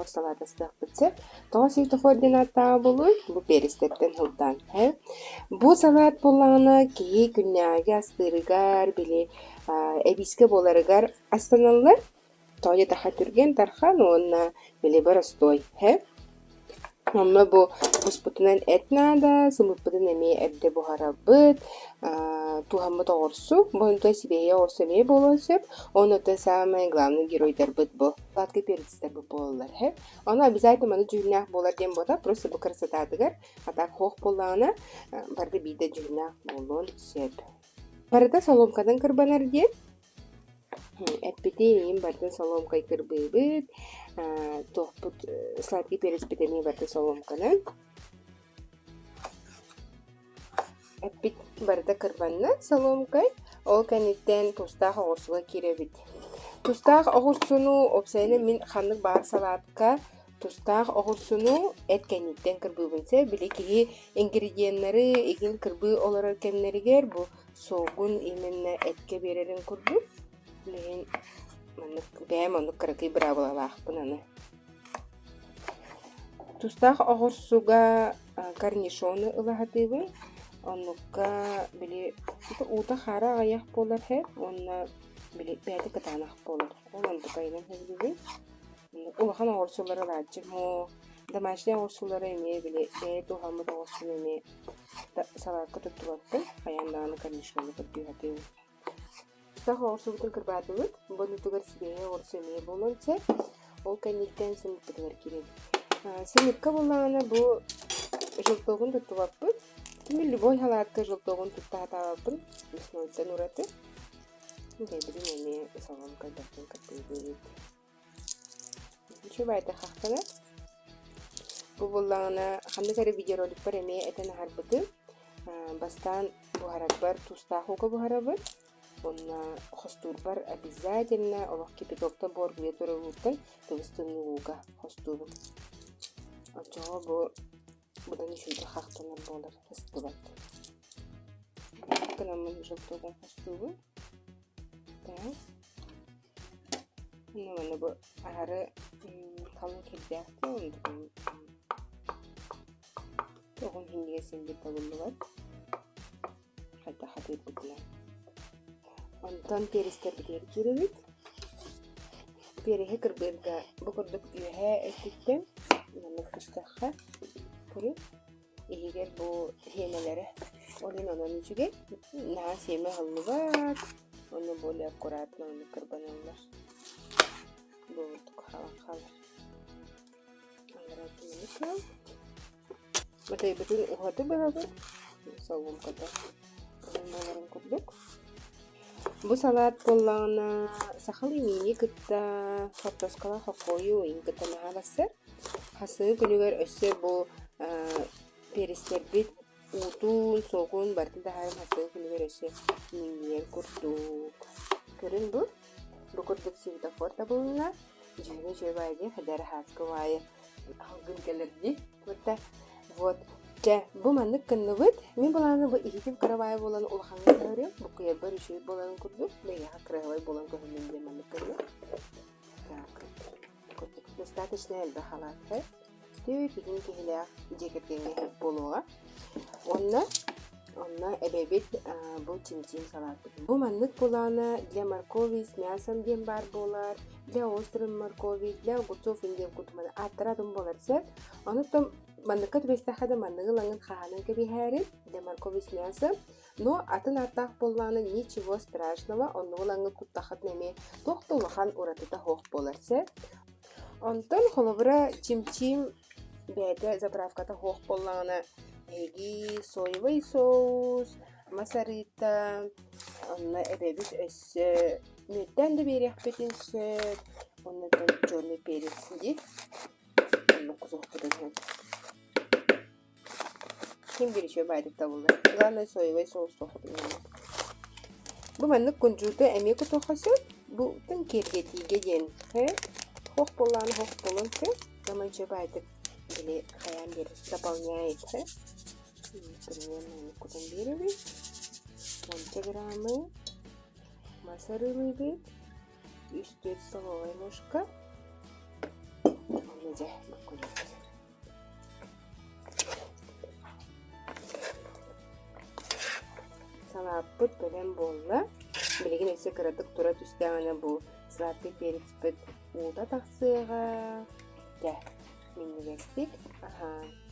Светофор салаат астыахпыт сөп. Тоҕо светофор диэн ааттааҕа буолуой? Бу перецтэртэн сылтаан. Бу салаат буоллаҕына киһи күннээҕигэ астыырыгар, били эбиискэ буоларыгар астаналлар. Тоҕо диэтэххэ түргэн тархан уонна били боростуой. Онно бу буспутунан эт наада, сымыыппытын эмиэ эрдэ буһарабыт, тууһаммыт оҕурсу, бу онтон сибиэһэй оҕурсу эмиэ буолуон сөп. Уонна оттон саамай главный геройдарбыт бу сладкий перецтэрбит буолаллар үһү. Ону обязательно маны дьүһүннээх буолар диэн буолар, просто бу красотатыгар, а так суох буоллаҕына, барыта биирдэ дьүһүннээх буолуон сөп. Барыта соломканан кырбанар диэн Эппитин иһин барытын соломкой кырбыыбыт, туохпут сладкий перецпит эмиэ барыта соломканан. Эппит барыта кырбанна соломкой, ол кэнниттэн тустаах оҕурсуга киирэбит. Тустаах оҕурсуну уопсайынан мин ханнык баар салаатка тустаах оҕурсуну эт кэнниттэн кырбыыбын сөп. Били киһи ингредиеннары игин кырбыы олорор кэмнэригэр бу Суогун именно эккэ биэрэрин курдук, билигин маннык бэйэм оннук кыракый быраабылалаахпын аны. Тустаах оҕурсуга корнишону ыла сатыыбын, оннукка били уута-хаара аҕыйах буолар һэ уонна били бэйэтэ кытаанах буолар. Ол онтукайынан сөбүлүүбүн. Улахан оҕурсулары ылааччым оо, домашнай оҕурсулары эмиэ били бэйэ туһаммыт оҕурсуну эмиэ салаакка туттубаппын, хайаан даҕаны корнишону көрдүү сатыыбын. Тустаах оҕурсубутун кырбаатыбыт, бу оннутугар сибиэһэй оҕурсу эмиэ буолуон сөп. Ол кэнниттэн сымыыппытыгар киирэбит. Сымыыкка буоллаҕына бу желтогун туттубаппыт. Кими любой халаакка желтогун тутта сатаабаппын, мяснойтан ураты. Бэйбитин эмиэ салгын кырбатын кырбыыбыт. Үчүгэй хахтана. Бу буоллаҕына ханнык эрэ видеороликпар эмиэ этэн аһарбытым. Бастаан буһарарбар туустаах ууга буһарабын. Уонна хостуурбар обязательно олох кипятоктан буоргуйа турар ууттан тыбыс-тымныы ууга хостуубун. Оччоҕо бу быдан үчүгэй хахтанар буолар, сыстыбат. Гынаммын желтогун хостуубун. Так. Уонна бу аһары халыҥ кирдээх дии, оҕом иһинньигэс син табыллыбат. Хайдах хатыырбытынан. Онтон перецтэрбитигэр киирэбит. Переһи кырбыырга бу курдук үөһээ өттүттэн маннык түстэххэ көрүҥ. Иһигэр бу сиэмэлэрэ ол иһин онон үчүгэй. Наһаа сиэмэ ыһыллыбат, уонна более аккуратно оннук кырбаналлар. Бу курдук хаалан хаалар. Аллараа өттүнэн кыалбыт. Матайбытын уһаты быһабыт. Солуомката уһун буоларын курдук. Бу салаат буоллаҕына сахалыы миини кытта хортуоскалаах хоккойу ыйын кытта наһаа барсар. Хасыы күнүгэр өссө бу перецтэрбит уутун, суогун барытын таһааран хасыы күнүгэр өссө минньийэр курдук. Көрүн бу. Бу курдук светофор табылынна. Дьүһүнэ үчүгэй баайы дии, хайдах эрэ һааскы баайы алгын кэлэр дии. Вот Вот. Дьэ, бу маннык гынныбыт. Мин былааны бу иһитим кыра баайы буолан улахаҥҥа көһөрүөм. Буккуйарбар үчүгэй буоларын курдук, бэйэҕэ кыраһыабай буолан көһүннүм диэн маннык гынным. Так, курдук достаточно элбэх халааттар. Түөрт игин киһилээх дьиэ кэргэҥҥэ сөп буолуоҕа. Уонна онно эбэбит бу чимчим салааппыт. Бу маннык былаана для моркови с мясом диэн баар буолар, для острой моркови, для огурцов диэн курдук ааттара атын буолар сөп. Онуттан манныкка түбэстэххэ да манныгы ылаҥын хаһаанан кэбиһээри для моркови с мясом. Но атын ааттаах буоллаҕына ничего страшного, оннугу ылаҥҥыт куттаххытына эмиэ туох да улахан уратыта суох буолар сөп. Онтон холобура чимчим бэйэтэ заправката суох буоллаҕына эһиги соевый соус, мас арыыта, онно эбэбит өссө мүөттээн да биэриэхпитин сөп, уонна черный перец дии, оннук кутуохпутун сөп. Ким биир үчүгэй баайдык табыллар. Главное соевай соус суохпутун Бу маннык кунжуту эмиэ кутуохха сөп. Бу тын киэргэтиигэ диэн Хох буоллаҕына хох буолуон сөп. Саамай үчүгэй баайдык били хайаан биэрэр дополняет Примерно кутан биэрэбит. Уонча граммы мас арыылыыбыт. Үс-түөрт столовай ложка. Дьэ, буккуйабыт. Салааппыт бэлэм буолла. Билигин өссө кыратык тура түстэҕинэ бу сладкий перецпит уута тахсыаҕа. Дьэ, минньигэстик аһаан.